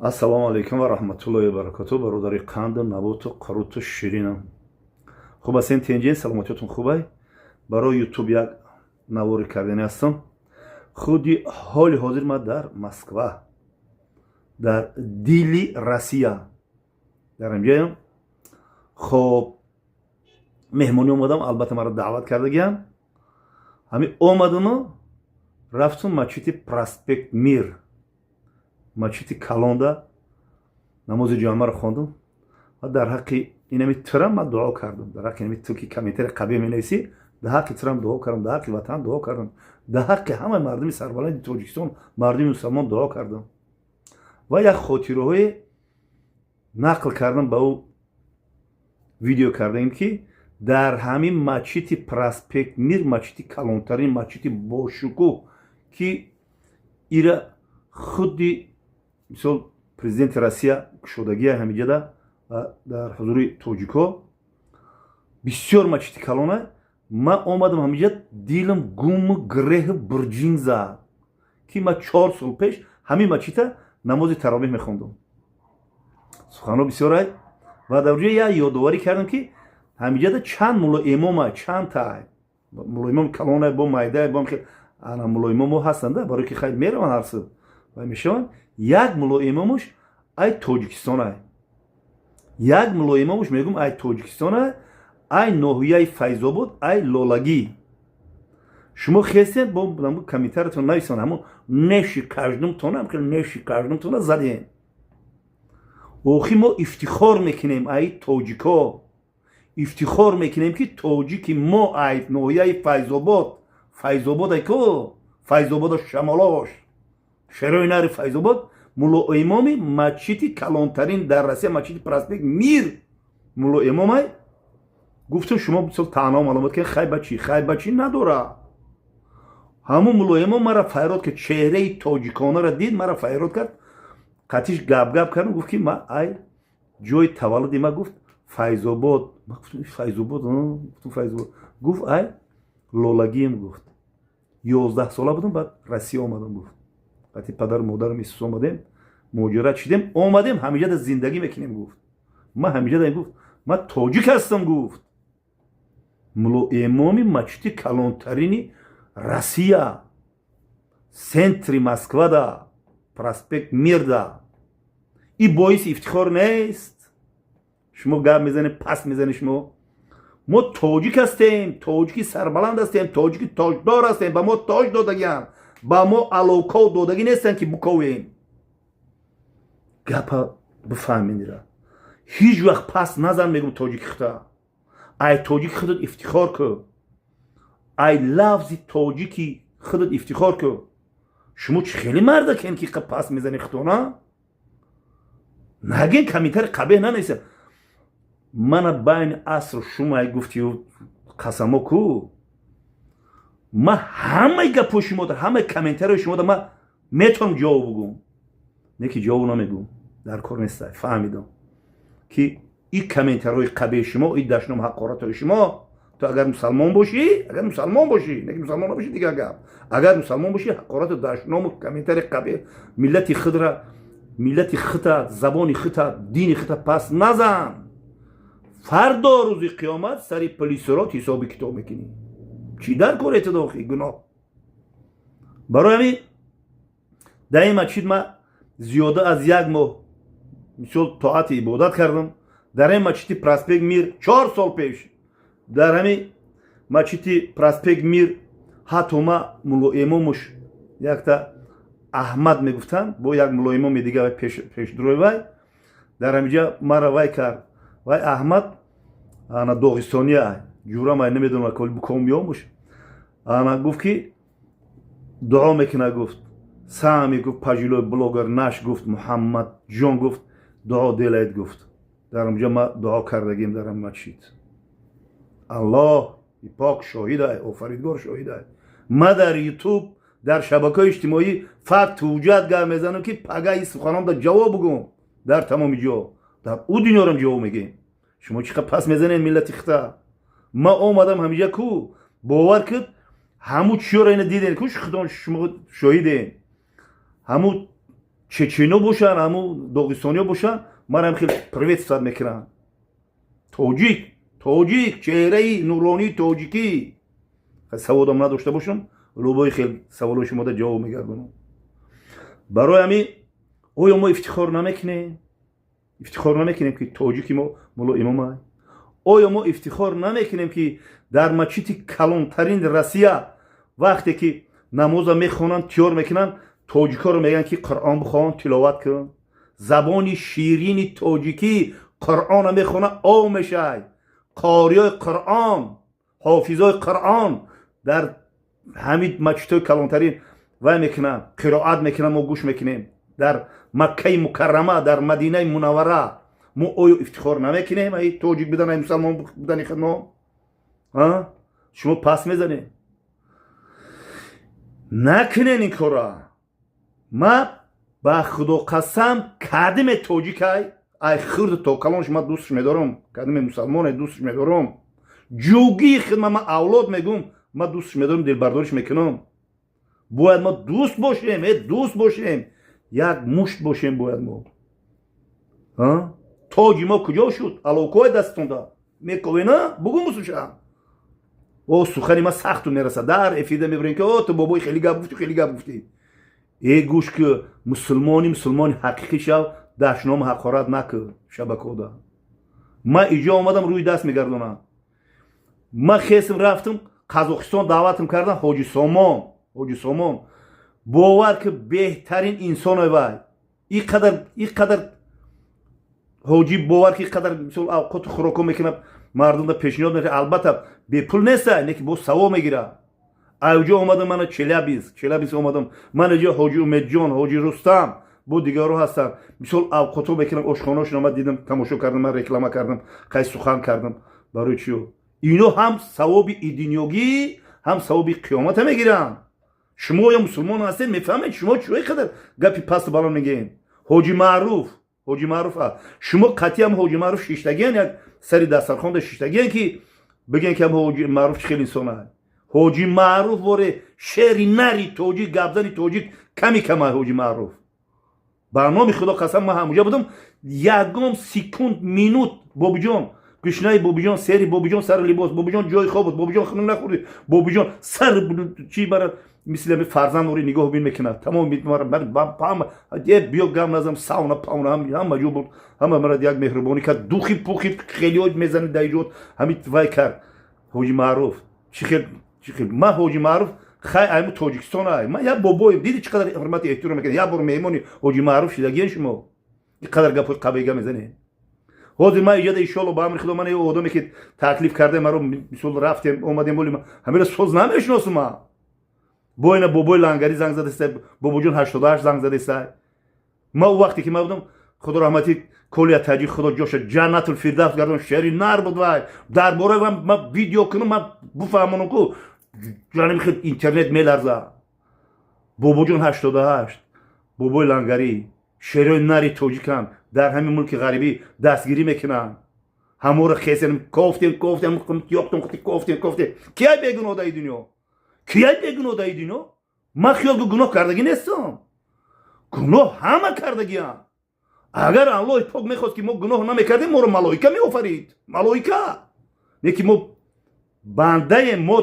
Ассалому алайкум ва раҳматуллоҳи ва баракату. Бародари қанду наботу қуруту ширинам, хуб ҳастем, тенҷен, саломатиётон хубай? Барои Ютуб як навори кардани ҳастам. Худи ҳоли ҳозир ман дар Москва, дар дили Россия, дар инҷаям. Хоб, меҳмонӣ омадам, албатта маро даъват кардагиам. Ҳамин омадаму рафтум масҷиди Проспект Мир, масҷиди калонда намози ҷамъаро хондум ва дар ҳаққи инами тирам ман дуо кардам. Дар ҳаққи инами ту, ки комментари қабеҳ менависӣ, дар ҳаққи тирам дуо кардам, дар ҳаққи ватан дуо кардам, дар ҳаққи ҳамаи мардуми сарбаланди Тоҷикистон, мардуми мусалмон дуо кардам ва як хотираҳое нақл кардам, ба ӯ видео кардаем, ки дар ҳамин масҷиди Проспект Мир, масҷиди калонтарин, масҷиди бошукӯҳ, ки ира худи, мисол, президенти Россия кушодагия ҳамиҷада ва дар ҳузури тоҷикҳо, бисёр масҷиди калона. Ман омадам ҳамиҷа, дилам гуму греҳу бурҷин зад, ки ман 4 сол пеш ҳамин масҷида намози таровеҳ мехондам. Суханҳо бисёрай ва дар ҷои як ёдоварӣ кардам, ки ҳамиҷада чанд мулоимома, чанд та мулоимом калона бо майда бо ана мулоимомо ҳастанда, барои ки хайр мераванд, ҳар суб ва мешаванд. Як мулоимомуш ай Тоҷикистон ай, як мулоимомуш, мегум, ай Тоҷикистон ай, ай ноҳияи Файзобод, ай Лолагӣ. Шумо хестен, бо комментариятон нависон, ҳамон неши каждумтона, неши каждумтона задем. Охи, мо ифтихор мекунем, ай тоҷико ифтихор мекунем, ки тоҷики мо ай ноҳияи Файзобод. Файзобод ай ку, Файзобода шамолош, шерои нари Файзобод, муллоимоми масҷиди калонтарин дар Россия, масҷиди Проспект Мир муллоимомай. Гуфтум, шумо мисол таъно маълумот ки хай ба чӣ, хай ба чӣ надора. Ҳамун муллоимом мара файрод кард, чеҳраи тоҷиконаро дид, мара файрод кард, қатиш гап-гап кардам. Гуфт, ки ма ай ҷои таваллуди ма, гуфт, Файзобод. Ма гуфтум, Файзобод? Гуфтум, Файзобод. Гуфт, ай Лолагием. Гуфт, 11 сола будам, баъд Россия омадам. Гуфт, қати падару модарам исус омадем, муҳоҷират шидем, омадем, ҳамиҷада зиндагӣ мекунем. Гуфт, ма ҳамиҷада, гуфт, ма тоҷик ҳастам. Гуфт, муллоимоми масҷиди калонтарини Россия, центри Москвада, Проспект Мирда. И боиси ифтихор нест? Шумо гап мезанед, паст мезанед. Шумо, мо тоҷик ҳастем, тоҷики сарбаланд ҳастем, тоҷики тоҷдор ҳастем. Ба мо тоҷ додагианд, ба мо аловков додагӣ нестанд, ки буковем. Гапа бифаҳмедира, ҳеҷ вақт паст назан. Мегум, тоҷики хута, ай тоҷики худат ифтихор кӯ, ай лафзи тоҷики худат ифтихор кӯ. Шумо чӣ хеле мардакен, ки паст мезани худона? Наген, комментари қабеҳ нанависа. Мана байни асру шумай гуфтию қасамо ку, ма ҳамаи гапҳои шумо, ҳамаи комментариҳои шумо ма метавонам ҷавоб бугум, не ки ҷавоб намегум, дар кор нестай. Фаҳмидам, ки и комментарҳои қабеҳи шумо, и дашном, ҳақоратҳои шумо. Ту агар мусалмон бошӣ, агар мусалмон бошӣ, не ки мусалмон набошӣ, дигар гап, агар мусалмон бошӣ, ҳақорату дашному комментари қабеҳ миллати худра, миллати хута, забони хута, дини хута пас назан. Фардо рӯзи қиёмат сари пулисирот ҳисоби китоб мекунӣ. Чӣ дар кор этидохи гуноҳ? Барои ҳамин дар ин масҷид ма зиёда аз як моҳ, мисол, тоати ибодат кардам дар ин масҷиди Проспект Мир. 4 сол пеш дар ҳамин масҷиди Проспект Мир ҳатто ма муллоимомуш якта Аҳмад мегуфтанд, бо як муллоимоми дига пешдурой вай дар ҳамиҷа мара вай кард. Вай Аҳмад ана доғистония, ҷурам ай, намедонам, коли буком ёмуш. Ана гуфт, ки дуо мекуна. Гуфт, сами, гуфт, пожилой блогер наш, гуфт, Муҳаммадҷон, гуфт, дуо делает. Гуфт, дар ҳамҷа ма дуо кардагим дар ҳам масҷид. Аллоҳ пок шоҳидай, офаридгор шоҳидай. Ма дар Ютуб, дар шабакаҳои иҷтимоӣ факт, ҳуҷҷат гап мезанам, ки пагаи суханонда ҷавоб бугум. Дар тамоми ҷо, дар ӯ дунёрам ҷавоб мегӯем. Шумо чӣ қадр пас мезанед миллати хита? Ма омадам ҳамиҷа ку, бовар куд, ҳаму чиёро ина диден ку, худон шумо шоҳиден. Ҳаму. Чечено бошанд, ҳаму доғистониё бошанд, манам хеле приветствовать мекунам. Тоҷик, тоҷик, чеҳраи нуронии тоҷикӣ. Саводам надошта бошам, любой хел саволои шумода ҷавоб мегардонам. Барои ҳамин, оё мо ифтихор намекунем? Ифтихор намекунем, ки тоҷики мо Мулло Имомай? Оё мо ифтихор намекунем, ки дар мачити калонтарин Россия, вақте ки намоза мехонанд, тиёр мекунанд, тоҷикоро мегӯянд, ки Қуръон бихон, тиловат кун? Забони ширини тоҷикӣ Қуръона мехона, ов мешай. Қориёи Қуръон, ҳофизои Қуръон дар ҳамин мачитҳои калонтарин вай мекунанд, қироат мекунанд, мо гӯш мекунем. Дар Маккаи Мукаррама, дар Мадинаи Мунаввара. Мо оё ифтихор намекунем ай тоҷик будан, ай мусалмон будани худмо? Шумо пас мезанед. Накунен ин кора. Ма ба Худо қасам, кадиме тоҷикай, ай хурд то калон, шума дӯстш медорам, кадиме мусалмоне, дӯстш медорам. Ҷугии хидма ма авлод мегум, ма дӯстш медорам, дилбардориш мекунам. Бояд мо дӯст бошем, дӯст бошем, як мушт бошем бояд мо. Тоҷи мо куҷо шуд? Аловкои дастонда мековена бугу мусуша. О, сухани ма сахту мерасад, дар эфирда мебурем, ки о, ту бобои хеле гап гуфтӣ, хеле гап гуфтӣ. Э, гӯш ки, мусулмони, мусулмони ҳақиқӣ шав, дашному ҳақорат накун шабакода. Ма иҷо омадам, рӯи даст мегардонам. Ма хесм, рафтам Қазоқистон, даъватам кардам. Ҳоҷи Сомон, Ҳоҷи Сомон, бовар ки, беҳтарин инсоне вай. Иқадар, иқадар ҳоҷӣ, бовар ки, иқадар мисол авқоту хӯроко мекунад, мардумда пешниҳод мекунад. Албатта, бепул неста, не ки боз савоб мегирад. Айҷо омадам мана Челябинск, Челябинск омадам ман иҷо. Ҳоҷи Умедҷон, ҳоҷи Рустам, бо дигаро ҳастанд, мисол авқото мекунам, ошхонаошон омад, дидам, тамошо кардам, ман реклама кардам, қай сухан кардам. Барои чиё? Ино ҳам савоби идинёгӣ, ҳам савоби қиёмата мегиранд. Шумо ё мусулмон ҳастед, мефаҳмед? Шумо чӯи қадар гапи пасту баланд мегӯед? Ҳоҷи Маъруф, Ҳоҷи Маъруф, шумо қатъиам Ҳоҷи Маъруф шиштагиан, як сари дастархонда шиштагиан, ки бигӯен, ки ҳоҷи Маъруф чӣ хел инсон аст? Ҳоҷи Маъруф воре шери нари тоҷик, гапзани тоҷик ками камай. Ҳоҷи Маъруф, ба номи Худо қасам, ман ҳамуҷа будам, ягон секунд, минут бобиҷон гушнаи, бобиҷон сери, бобиҷон сари либос, бобиҷон ҷои хоб буд, бобиҷон хунук нахӯрди, бобиҷон сар чӣ барад, мисли ами фарзанд ори нигоҳ бин мекунад. Тамом биё, гам назам, сауна пауна ҳама ҷо буд, ҳама марад як меҳрубонӣ кард, духи пухи хелиё мезани дар иҷод, ҳами вай кард. Ҳоҷи Маъруф чӣ хел, чӣ хел? Ман ҳоҷи Маъруф хай айму Тоҷикистон ай, ман як бобоем, диди, чӣ қадар ҳурмати эҳтиром мекунад. Як бор меҳмони ҳоҷи Маъруф шидагиен, шумо ин қадар гапҳои қабега мезанед. Ҳозир ман иҷода, иншолло, ба амри Худо, ман одаме ки таклиф карда маро, мисол рафтем, омадем, боли ҳамира соз намешиносум. Ман бо ина бобои Лангарӣ занг задеста, бобоҷон 88 занг задеста. Ма ӯ вақте ки ман будам, Худо раҳмати Колия Таҷик, Худо ҷоша Ҷаннатул Фирдавс гардон, шери нар буд вай. Дар бораи ман видео кунам, ман буфаҳмонам, ку ҷанами хел интернет меларза. Бобоҷон 88, бобои Лангарӣ, шерои нари тоҷиканд, дар ҳамин мулки ғарибӣ дастгирӣ мекунанд. Ҳаморо хесем, кофтем, кофтем, ёфтем, кофтем, кофтем. Кияй бегуноҳ дар дунё? Кияй бегуноҳ дар дунё? Ман хиёл гуноҳ кардагӣ нестам, гуноҳ ҳама кардагиам. Агар Аллоҳи пок мехост, ки мо гуноҳ намекардем, моро малоика меофарид, малоика. Не ки мо бандаем, мо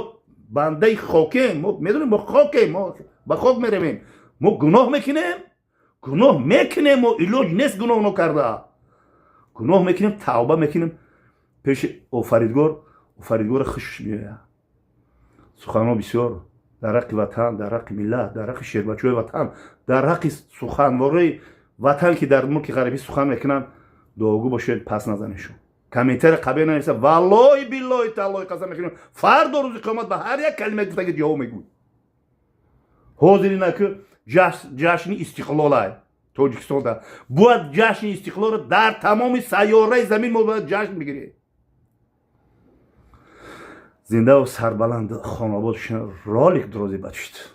бандаи хокем, мо медонем, мо хокем, мо ба хок меравем. Мо гуноҳ мекунем, гуноҳ мекунем, мо илоҷ нест гуноҳ нокарда. Гуноҳ мекунем, тавба мекунем пеши Офаридгор, Офаридгора хушш меояд. Суханҳо бисёр дар ҳаққи ватан, дар ҳаққи миллат, дар ҳаққи шербачаҳои ватан, дар ҳаққи суханворои ватан, ки дар мулки ғарибӣ сухан мекунанд. Дуогӯ бошед, пас назанешон, комментарий қабеҳ нанависа. Валлоҳи, биллоҳи, таллоҳи, қасам мекунем, фардо рӯзи қиёмат ба ҳар як калима гуфтаги ҷавоб мегӯй. Ҳозир ина ки ҷашни истиқлолай Тоҷикистонда, бояд ҷашни истиқлолро дар тамоми сайёраи замин мо бояд ҷашн бигирем. Зиндаву сарбаланд, хонобод. Ролик дрози бачид.